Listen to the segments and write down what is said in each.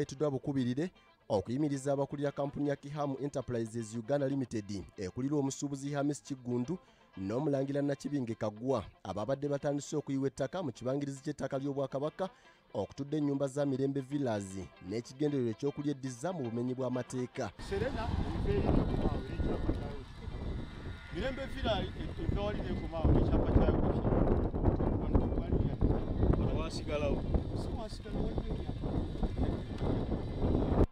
Yaleeteddwa bukubirire okuyimiriza abakulira kampuni ya Kihamu Enterprises Uganda Limited ekulira omusuubuzi Hamis Kiggundu n'omulangira Nakibinge Kaggwa ababadde batandise okuyiwa ettaka mu kibangirizi ky'ettaka ly'Obwakabaka okutudde ennyumba za Mirembe Villas n'ekigendererwa ekyokulyeddiza mu bumenyi bw'amateeka. Serena Mirembe Villa eva nekomaawo n'ekyapa kyayo wasigalawo.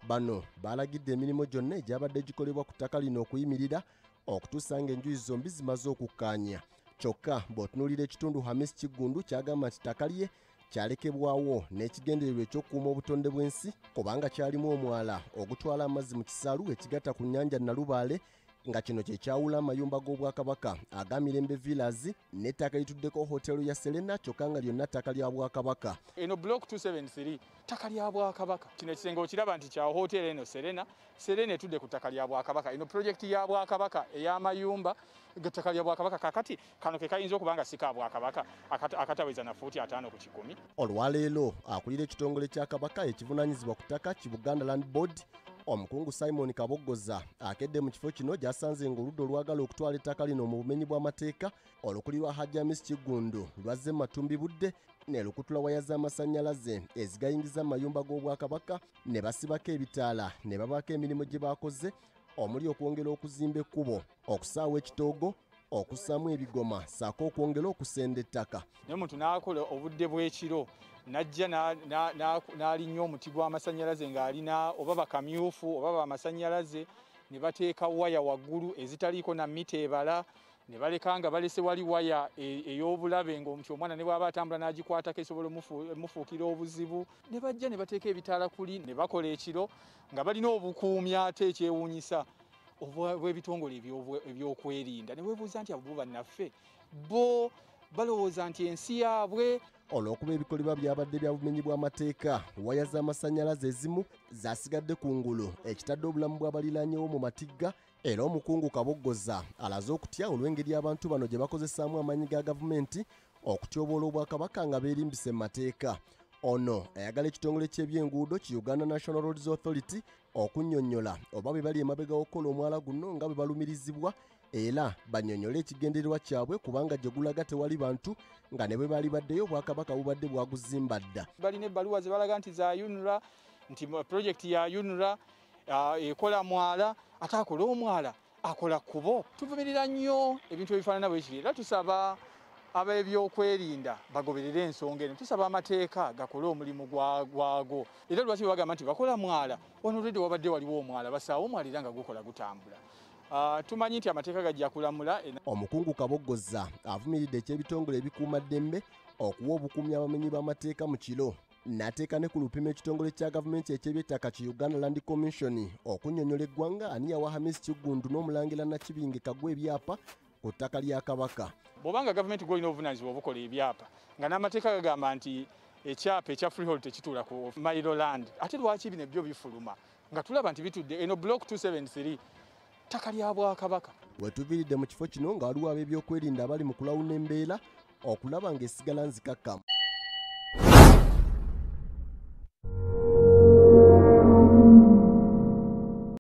Bano balagidde emirimu gyonna egyabadde gikolebwa ku ttaka lino okuyimirira okutuusa ng'enjuyi zombi zimaze okukkaanya. Kyokka bw'otunuulira ekitundu Hamis Kiggundu kyagamba nti ttaka lye kyalekebwawo n'ekigendererwa eky'okukuuma obutonde bw'ensi kubanga kyalimu omwala ogutwala amazzi mu kisaalu ekigatta ku nnyanja Nalubaale, nga kino kye kyawula amayumba g'Obwakabaka aga Mirembe Villas n'ettaka lituddeko hotelu ya Serena, kyokka nga lyonna ttaka lya Bwakabaka. Eno block 273 ttaka lya Bwakabaka. Kino ekisenge okiraba nti kya hotelu eno Serena. Serena etudde ku ttaka lya Bwakabaka. Eno projekiti ya Bwakabaka ey'amayumba ttaka lya Bwakabaka. Kakati kano ke kayinza okuba nga si ka Bwakabaka akataweza na fuuti 5 ku 100. Olwaleero akulira ekitongole kya Kabaka ekivunaanyizibwa ku ttaka ki Buganda Land Board omukungu Simon Kaboggoza akedde mu kifo kino gy'asanze ng'oludda olwagala okutwala ettaka lino mu bumenyi bw'amateeka olukulirwa Hajji Hamis Kiggundu lwazze mu matumbi budde ne lukutula waya z'amasannyalaze ezigayingiza mu mayumba g'Obwakabaka ne basibako ebitaala ne babaako emirimu gye baakoze omuli okwongera okuzimba ekkubo, okusaawa ekitoogo, okussaamu ebigoma ssaako okwongera okusenda ettaka. Naye omuntu n'akola obudde bw'ekiro n'ajja n'alinnya omuti gw'amasannyalaze ng'alina oba bakamyufu oba bamasannyalaze ne bateeka waya waggulu ezitaliiko na mita ebala ne baleka nga balese wali waya ey'obulabe ng'omuti omwana ne bw'aba atambula n'agikwatako esobola omufuukira obuzibu. Ne bajja ne bateeka ebitaala kuli ne bakola ekiro nga balina obukuumi ate ekyewuunyisa obw'ebitongole ebyokwerinda. Ne weebuuza nti abo bo bannaffe bo balowooza nti ensi yaabwe. Olw'okuba ebikolebwa byabadde bya bumenyi bw'amateeka, waya z'amasannyalaze ezimu zasigadde ku ngulu ekitadde obulamu bw'abaliraanyewo mu matigga. Era omukungu Kaboggoza alaze okutya olw'engeri abantu bano gye bakozesaamu amaanyi ga gavumenti okutyoboola Obwakabaka nga beerimbise mu mateeka. Ono ayagala ekitongole ky'ebyenguudo ki Uganda National Roads Authority okunnyonnyola oba bwe bali emabega w'okukola omwala guno nga bwe balumirizibwa, era bannyonnyole ekigendererwa kyabwe kubanga gye gulaga tewali bantu nga ne bwe baali baddeyo Obwakabaka bubadde bwaguzimba dda. Balina ebbaluwa ze balaga nti za UNRA, nti projekiti ya UNRA ekola mwala, ate akola omwala akola kkubo. Tuvumirira nnyo ebintu ebifaanana bwe kiri, era tusaba ab'ebyokwerinda bagoberere ensonga eno. Tusaba amateeka gakole omulimu gwago. Era lwaki bagamba nti bakola mwala? Wano already wabadde waliwo omwala, basaawo omwala era nga gukola gutambula. Tumanyi nti amateeka gajja kulamula. Omukungu Kaboggoza avumiridde eky'ebitongole ebikuumaddembe okuwa obukuumi abamenyi b'amateeka mu kiro, n'ateeka ne ku lupima ekitongole kya gavumenti eky'ebyettaka ki Uganda Land Commission okunnyonnyola eggwanga ani yawa Hamis Kiggundu n'omulangira Nakibinge Kaggwa ebyapa ku ttaka lya Kabaka. Bw'obanga gavumenti gw'olina obuvunaanyizibwa obukola ebyapa nga n'amateeka gagamba nti ekyapa ekya freehold tekituula ku mailo land, ate lwaki bino byo bifuluma nga tulaba nti bitudde eno block 273 ttaka lya Bwakabaka? Wetuviiridde mu kifo kino nga waliwo ab'ebyokwerinda abali mu kulawuna embeera okulaba ng'esigala nzikakkamu.